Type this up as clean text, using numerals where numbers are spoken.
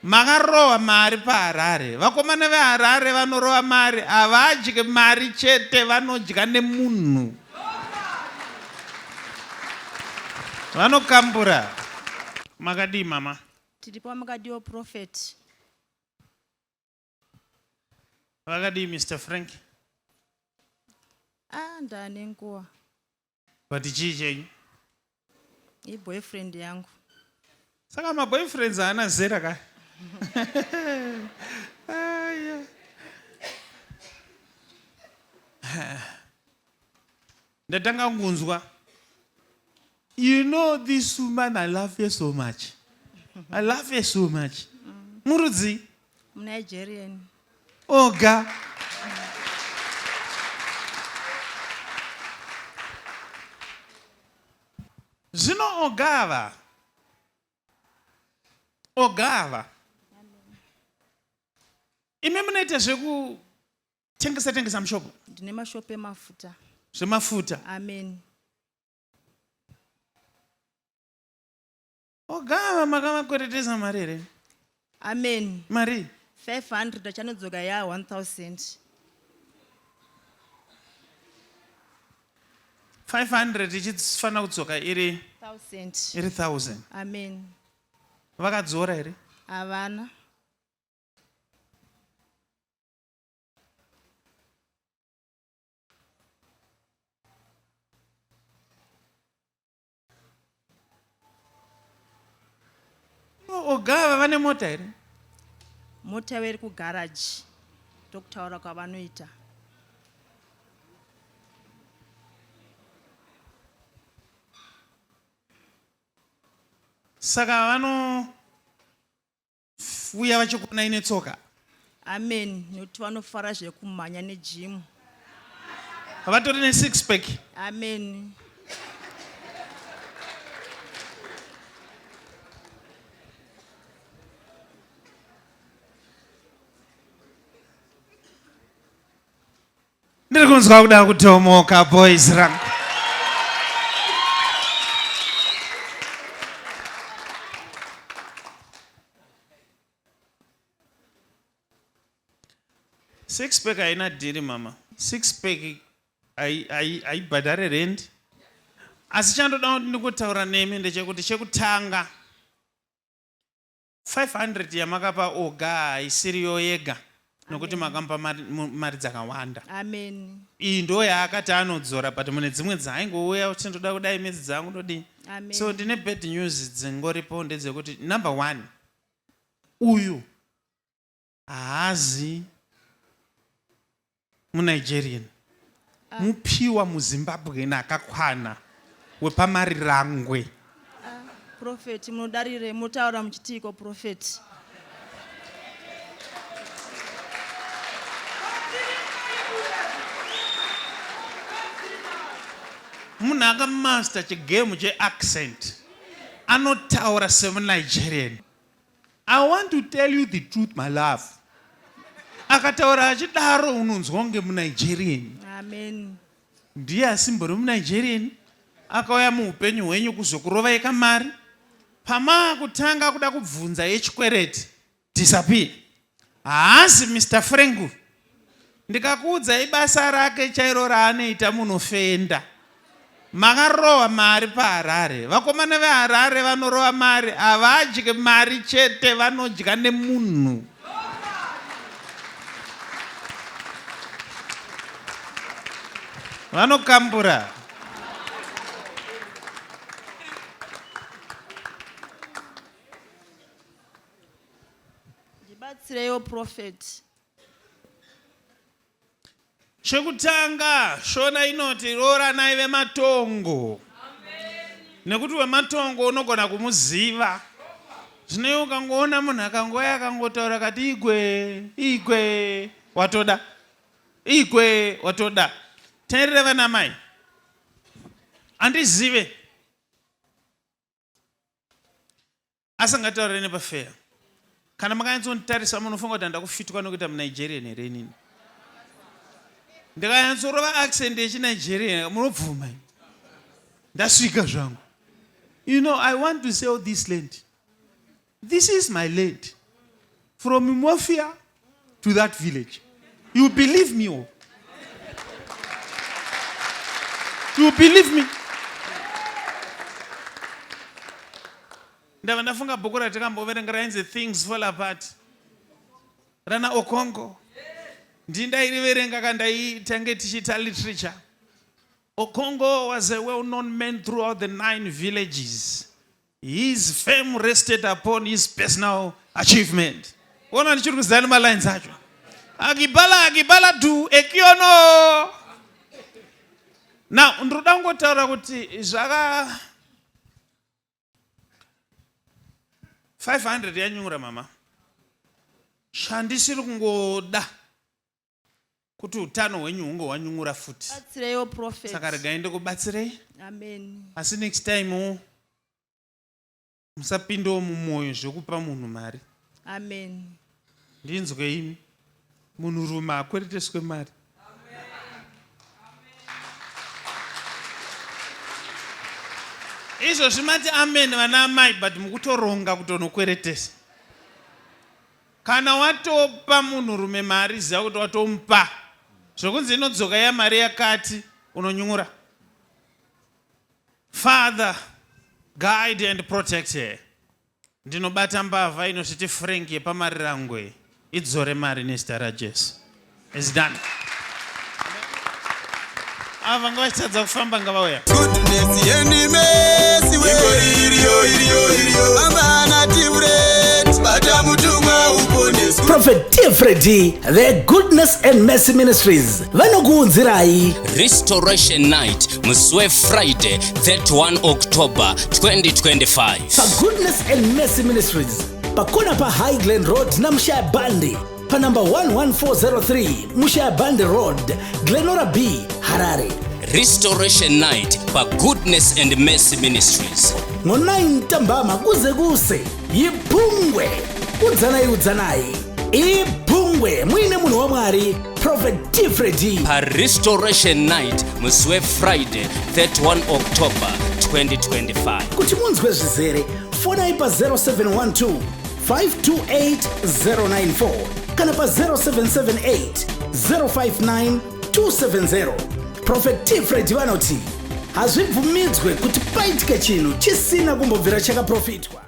Makarova mari paHarare. Vakomana veHarare vanorova mari, havadye mari chete, vanodya nemunhu. Vanokambura. Makadii mama? Tiripo makadiwo prophet. Vakadii Mr Frank? Ah, ndane nguva. But chii chenyu? Iboyfriend yangu. Saka maboyfriends haana zera ka? Aya. Ndatanga kunzwa. You know this woman I love her so much. I love her so much. Murudzi? Nigerian. Oga. Zvino ogava. Ogava. Imi munoita zvekutengesa tengesa mushopo? Ndine mashopo emafuta. Zvemafuta. Amen. Ogava makavakweretesa mari here? Amen. Mari? 500 achanodzoka ya 1000. 500 ichifanira kudzoka iri 1000. Iri 1000. Amen. Vakadzora here? Havana. Ogava vane mota here? Mota yavo iri kugaraji ndokutaura kwavanoita. Saka vano Uya vachikuonai netsoka. Amen nekuti vanofara zvekumhanya nejimu. Vatori nesix pack. Amen. Ndiri kunzwa kuda kutomoka boys rangu. Six pack haina dhiri mama. Six pack haibhadhare rent. Asi chandoda kuti ndikutaura nemi ndechekuti chekutanga 500 yamakapa Oga haisiriyo yega nokuti makamupa mari dzakawanda. Amen. Iyi ndo yaakati anodzora but mune dzimwe dzaaingouya kuti ndoda kudai medzi dzangu ndodii. Amen. So ndine bad news dzingoripo ndedzekuti number one uyu Haazi muNigerian, ah. Mupiwa muZimbabwean akakwana wepaMarirangwe. Ah, prophet munodarire motaura muchitiiko prophet? Munhu akamaster chigame cheaccent anotaura semuNigerian. I want to tell you the truth my love. Akataura achidaro unonzwa kunge muNigerian. Amen. Ndiye asimbori muNigerian akauya muupenyu hwenyu kuzokurovai kamari. Pamaakutanga kuda kubvunza yechikwereti disappear. Haasi Mr Frank. Ndikakuudzai basa rake chairo raanoita munofenda. Makarova mari paHarare. Vakomana veHarare vanorova mari havadye mari chete vanodya nemunhu. Vanokambura. Ndibatsireiwo prophet. Chekutanga, Shona inoti rooranai vematongo nekuti wematongo unogona kumuziva. Zvino iwe ukangoona munhu akangouya akangotaura kati igwe igwe watoda igwe watoda. Teerera vana mai, handizive Asi ngataurire nepafeya. Kana makanyatsonditarisa munofunga kuti handakufitwa nokuita muNigerian here inini? Ndikanyatsorova accent yechiNigerian munobvuma ini. Ndasvika zvangu. You know, I want to sell this land. This is my land. From Mofia to that village. You believe me? Oh? You believe me? Ndava ndafunga bhuku ratikamboverenga rainzi Things Fall Apart rana Okongo. Ndindairiverenga kandaitange tichiita literature. Okongo was a well-known man throughout the 9 villages. His fame rested upon his personal achievement. Ona ndichiri kuziva nemalines acho. Akibala akibala du ekiono. Now ndinoda kungotaura kuti zvaka 500 yanyura mama. Chandisiri kungoda kuti utano hwenyu hunge hwanyungura futi. Batsireiwo prophet. Saka regai ndikubatsirei. Amen. Asi next time musapindewo mumwoyo zvekupa munhu mari. Amen. Ndinzwe imi. Munhurume akwereteswe mari. Izvozvi mati amen vana amai but mukutoronga kutonokweretesa. Kana watopa munhurume mari ziva kuti watomupa. Zvokunzi inodzoka iya mari yakati unonyura. Father, guide and protect her. Ndinobata mbavha inosviti Frank yepaMarirangwe idzore mari nezita raJesu. It's done. Ava vanga vachitadza kufamba ngavauya. Goodness and mercy we iriyo iriyo iriyo amana tivret bata mutumwa uponeswe. Prophet T. Freddy, the Goodness and Mercy Ministries vanokuunzirai Restoration Night musi weFriday 31 October 2025. PaGoodness and Mercy Ministries pakona paHigh Glen Road naMushaya Bandi panumber 11403 Mushaya Bandi Road, Glenora B, Harare. Restoration Night paGoodness and Mercy Ministries. Ngo-9 ntambama kuze kuse yiphungwe udzanai udzanai iphungwe muine munhu wamwari Prophet T. Freddy. PaRestoration Night musi weFriday 31 October 2025. Kuti munzwe zvizere fonai pa 0712 528 094 kana pa 0778 059 270. Prophet T. Freddy vanoti hazvibvumidzwe kuti paitike chinhu chisina kumbobvira chakaprofitwa.